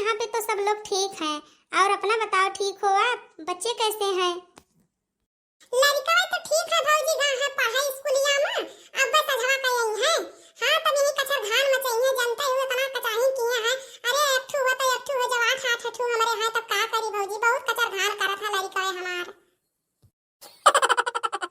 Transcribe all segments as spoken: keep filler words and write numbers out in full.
यहाँ पे तो सब लोग ठीक हैं। और अपना बताओ, ठीक हो आप? बच्चे कैसे हैं? लड़िकवा तो ठीक है भौजी, गा है पढ़े स्कूलिया में। अब बस सझवा का यही है। हाँ, तब यही कचर घान मचई है, जनते हुए इतना कचाही किए हैं। अरे, एक ठू हुआ तो एक ठू हुआ, जब आठ आठ ठू हमरे हैं, तब का करी भौजी, बहुत कचर घान करत है लड़िकवा हमार।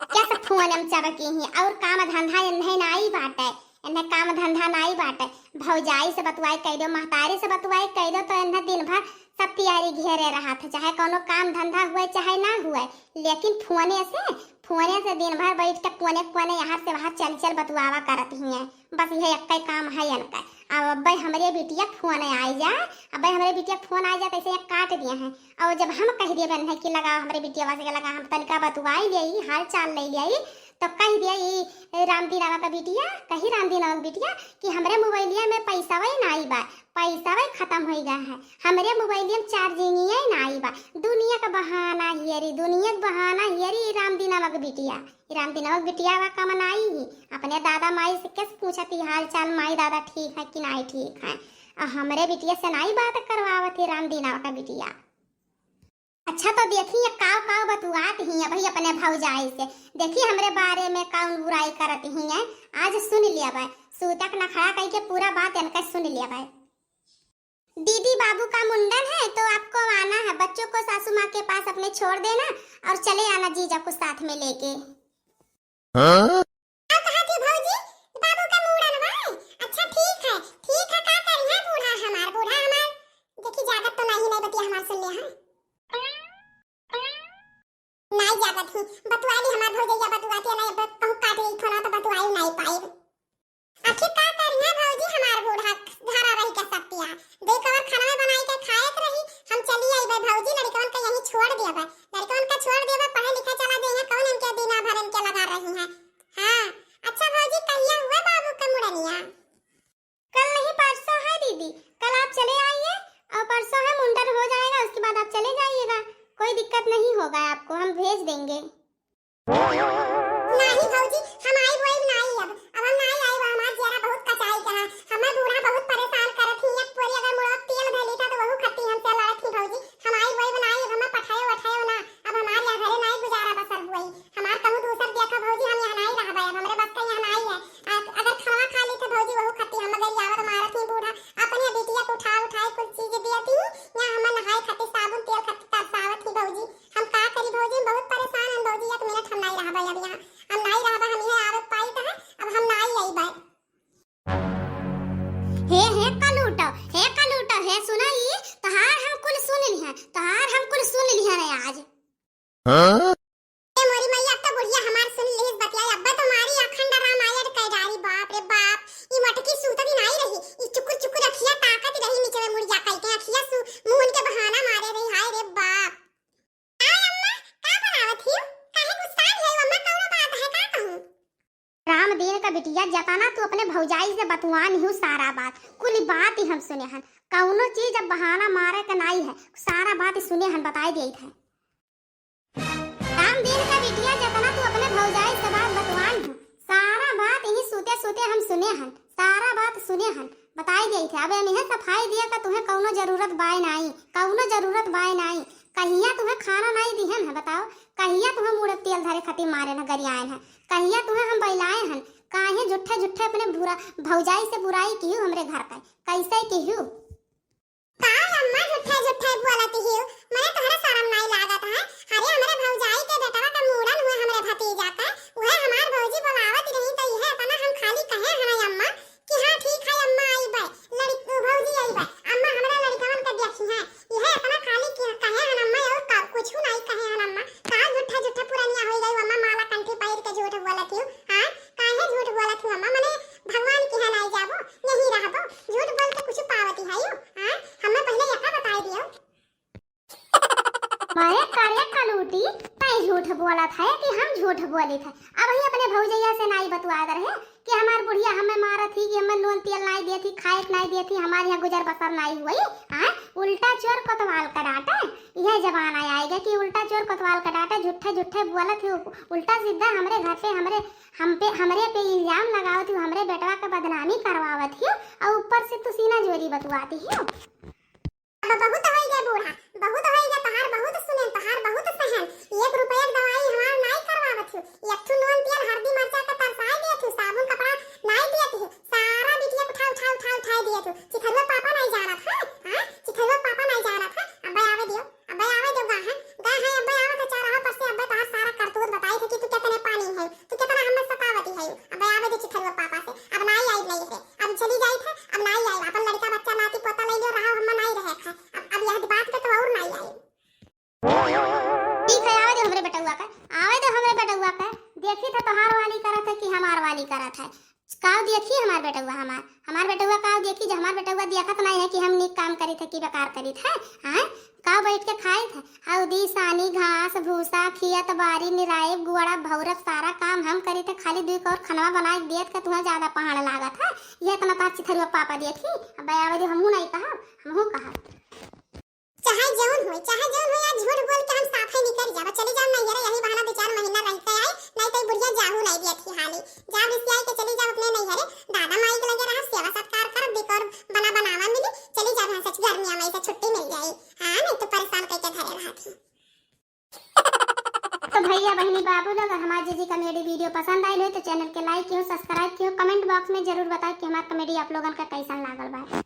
क्या सब फोन हम चबकी ही, और काम धंधा इन्हें नाई बाटे, इन्हें काम धंधा नाई बाटे। भौजाई से बतुआई कह दो, महतारी से बतुआई कह दो, तो इन्हें दिन भर सब तियारी घेरे रहत है, चाहे कौनो काम धंधा हुए चाहे ना हुए, लेकिन फोने से, फोने से दिन भर बैठ के कोने कोने यहाँ से वहाँ चल चल बतुआवा करत ही हैं। बस यह एक काम है इनका। अब अब्बे हमरे बिटिया के फोन आई जा, अब्बे हमरे बिटिया के फोन आई जा, तैसे एक काट दिए हैं। और जब हम कह दिए बन है कि लगाओ हमरे बिटिया से, लगा हम तनिका बतुआई ले, हाल चाल ले ले, तो कह दिया ई रामदीनावा का बिटिया, कही रामदीनावा का बिटिया कि हमरे मोबाइलिया में पैसा वही नाई बा, पैसा वही खत्म हो गया है, हमरे मोबाइलिया में चार्जिंग ही नाई बा। दुनिया का बहाना हियरी, दुनिया का बहाना हियरी ई रामदीनावा का बिटिया। ई रामदीनावा के बिटिया बा कमनाई ही, अपने दादा माई से कैसे पूछत ही हाल चाल, माई दादा ठीक है कि नाई ठीक है। आ हमरे बिटिया से नाई बात करवावत ही रामदीनावा का बिटिया। अच्छा तो देखी ये काव काव बतुआत ही अबही अपने भौजाई से, देखी हमरे बारे में कौन बुराई करत ही है। आज सुन लिया बा, सूतक नखड़ा कह के पूरा बात इनका सुन लिया बा। दीदी, बाबू का मुंडन है तो आपको आना है, बच्चों को सासू माँ के पास अपने छोड़ देना और चले आना जीजा को साथ में लेके। हाँ? का कहा थी भौजी, बाबू का मुंडन बा? अच्छा ठीक है, ठीक है, का करी है बूढ़ा हमार, बूढ़ा हमार। देखी जागत तो नहीं, नहीं बतिया हमार सुन ले है। नहीं जागत ही, बतुआ ली हमार भौजैया, बतुआती है, नहीं अब कहूँ काट गई फोन तो बतुआई नहीं पाई। आखिर का करिहे भौजी, हमार बूढ़ा घरा रही के सत्या। दे कवर खाना बनाई के खाए के रही, हम चली आईबे भौजी, लड़कवन के यहीं छोड़ देबे। लड़कवन के छोड़ देबे, पढ़े लिखे चला देहे, कौन इनके दिना भर इनके लगा रही हैं। हाँ, अच्छा भौजी, कहिया हुआ बाबू के मुड़निया? कल नहीं, परसों है दीदी, कल आप चले आइए और परसों है मुंडन हो जाएगा, उसके बाद आप चले जाइएगा, कोई दिक्कत नहीं होगा आपको, हम भेज देंगे। नाही भौजी, हम आइब वाइब नाही अब। अब हम नाही आइब, हमार जियरा बहुत कचाई के है। हमें बूढ़ा बहुत परेशान करत ही। एक पोरी अगर मुड़वा तेल धैली था तो वहू खत्ती हमसे लड़त ही भौजी। हम आइब वाइब नाही अब, हमें पठायो वठायो ना। अब हमार यहाँ घरे नाही गुजारा बसर हुई। हमार कहूँ दूसर देखा भौजी, हम यहाँ नाही रहबे अब, हमरे बस का यहाँ नाही है। आ, अगर खाना खा ली तो भौजी वहू खत्ती हम गरियावत मारत ही बूढ़ा। अपने बिटिया को उठा उठाए कुल चीज दियत ही, यहाँ हमें नहाए खातिर साबुन तेल खातिर तरसावत ही भौजी। हम का करी भौजी, हम बहुत परेशान हन भौजी, एक मिनट हम नाई रहबे अब यहाँ, हम नाई रहबे, हम इहे आवे पाई त है, अब हम नाई अइबे। हे, हे कलूटो, हे कलूटो, हे सुना ई, तोहार हम कुल सुन लिहन, तोहार हम कुल सुन लिहन आज। हाँ? ए मोरी मैया, अब तो बुढ़िया हमार सुन लिहिस बतिया, अब्बे तो मारी अखंड रामायण कह डारी, बाप रे बाप, ई मटकी सूतत ही नाई रही, ई चुकुर चुकुर अखिया ताकत रही नीचे में मुड़िया कह के, अखिया सु-, मुंह के बहाना मारे रही, हाय रे बाप। आय अम्मा, का बनावत हियो? काहे गुस्सात हियो अम्मा? कौनो बात है का कहूँ? रामदीन का बिटिया, जतना तू अपने भौजाई से बतुआन हियो सारा बात, कुल बात ही हम सुने हन। कौनो चीज अब बहाना मारे के नाई है, सारा बात ही सुने हन, बताई देत है। रामदीन का बिटिया, जतना तू अपने भौजाई से बात बतुआन हियो, सारा बात यही सूते सूते हम सुने हन, सारा बात सुने हन। बताई देई थे, अब एमे सफाई दिए का तुहें कौनो जरूरत बाय नाई, कौनो जरूरत बाय नाई। कहिया तुहें खाना नाई दिहन है बताओ, कहिया तुहें मुड़े तेल धरे खातिर मारे न गरियाए हैं, कहिया तुहें हम बैलाए हन, काहे झुट्ठे झुट्ठे अपने बुरा भौजाई से बुराई किहू हमरे घर का, कैसे किहू? का अम्मा झुट्ठे झुट्ठे बोलत हियो? मने तोहरा शरम नाई लागत है? अरे हमरे भौजाई के बेटवा का मूड़न हुए हमरे भतीजा का, उहे हमार भौजी बोलावत रही तो इहे इतना हम खाली कहे हन अम्मा कि हाँ ठीक है अम्मा अइबे, लड़की भौजी अइबे, अम्मा हमरा लड़कवन के देखी है, इहे इतना खाली कि कहे हन अम्मा और का कुछ नाई कहे हन अम्मा। का झूठा झूठा पुरनिया होई गई अम्मा, माला कंठी पहिर के झूठ बोलत हियो, हाँ? काहे झूठ बोलत हियो अम्मा? मने भगवान के यहाँ नाई जाबो, यहीं रहबो, झूठ बोल के कुछ पावती है यू, हाँ? हमें पहले यका बताई दियो। अरे करे कलूटी, तै झूठ बोलत है कि हम झूठ बोलित है? अब ही अपने भौजैया से नाई बतुआत रहे कि हमार बुढ़िया हमें मारत ही, कि हमें नून तेल नाई देत ही, खाए के नाई देत ही, हमार यहाँ गुजर बसर नाई हुई, हाँ? उल्टा चोर कोतवाल का डांटे, यह जमाना आएगा कि उल्टा चोर कोतवाल का डांटे, झूठे झूठे बोलत ही, उल्टा सीधा हमरे घर पे, हमरे, हम पे, हमरे पे इल्जाम लगावत ही, हमरे बेटवा के बदनामी करवावत ही, और ऊपर से तू सीना जोरी बतुआती ही। अब बहुत होई गए बूढ़ा, बहुत होई गए, तहार बहुत सुनेन, तहार बहुत सहेन। एक रुपया के दवाई हमार नाई करवावत हू, एक ठू नून तेल हरदी मरचा के तरसाई दियत हू, साबुन कपड़ा नाई दियत हू, सारा बिटिया के उठा, उठा, उठा, उठा दियत हू। चिथरुआ पापा नाई जानत है, हाँ? चिथरुआ पापा नाई जानत है। अब्बे आवे दियो, अब्बे आवे दियो, गा है, गा है, अब्बे आवत है चौराहा पर से, अब्बे तहार सारा करतूत बताई थे कि तू कितने पानी है, तू कितना हमें सतावती है। अब्बे आवे दे चिथरुआ पापा से, अब नाई आई नहीं है, अब चली जाई थे, अब नाई आई, अपन लड़का बच्चा नाती पोता ले लियो रहा, हम नाई रहे थे, अब, अब यह बात पे तो और नाई आई। ठीक है, आवे दे हमरे बेटउआ का, आवे दे हमरे बेटउआ का। देखी था तोहार वाली करत है कि हमार वाली करत है। काव देखी हमार बेटउआ, हमार, हमार बेटउआ काव देखी, जो हमार बेटउआ देखत नहीं है कि हम नीक काम करी थे कि बेकार करी थे, हैं? काव बैठ के खाई थे, हौदी, सानी, घास, भूसा, खियत, बारी, निराइब, गुआड़ा, भौरब, सारा काम हम करी थे, खाली दुई कौर खनवा बनाए के देत के तुहें ज्यादा पहाड़ लागत है। ये इतना तोहार चिथरुआ पापा देखी, अब आवे दे, हमहू नहीं कहब, हमहू कहब। चाहे जौन होई, चाहे जौन होई, आज झूठ बोल के हम साफे निकल जाब, चली जाब नैहरे, यही बहाना दो चार महीना रह के आई, नहीं तो ई बुढ़िया जाहू नहीं दिया थी हाली। जाब रिसियाई के चली जाब अपने नैहरे, दादा माई के लगे रहा, सेवा सत्कार करब, दुई कौर बना बनावा मिली, चली जाब, हाँ सच गर्मिया में से छुट्टी मिल जाई। हाँ, नहीं तो परेशान करके धरे रहा थी। तो भैया, बहिनी, बाबू लोग, अगर हमार जे जे comedy video पसंद आइल होई तो channel के like किहो, subscribe किहो, comment box में जरूर बताए कि हमार comedy आप लोगन का कैसन लागल बा।